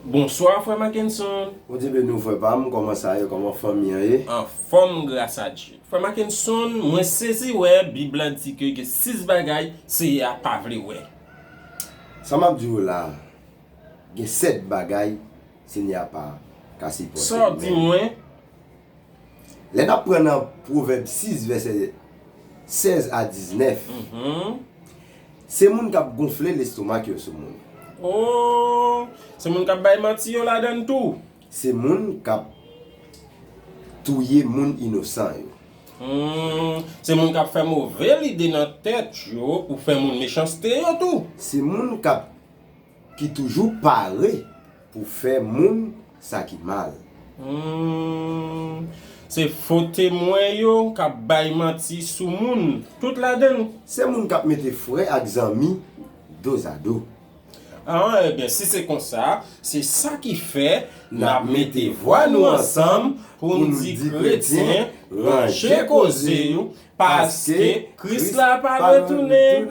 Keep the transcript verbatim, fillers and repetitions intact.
Bonswa, frè Mackenson. Bondye beni w, frè pa m. Kòman sa ye? Kòman fanmi an ye? Anfòm, gras a Dye. Frè Mackenson, mwen sezi wè Bib la di ke gen sis bagay Seyè a pa vle wè. Sa m ap di w la, gen sèt bagay Senyè a pa ka sipòte. Sa w di mwen? Lè n ap pran nan Pwovèb sis, vèsè sèz a diznèf, Mhm. se moun k ap gonfle lestomak yo sou moun. Oh, se moun k ap bay manti yo ladan l tou. Se moun k ap touye moun inosan yo. Hmm, se moun k ap fè move lide nan tèt yo pou fè moun mechanste yo tou. Se moun k ap ki toujou pare pou fè moun sa ki mal. Hmm, se fo temwen yo k ap bay manti sou moun. Tout ladan l. Se moun k ap mete frè ak zanmi dozado. Ah, ebyen, si se konsa, se sa ki fè n ap mete vwa nou ansanm pou n di kretyen, ranje koze yo, paske Kris la pa retounen.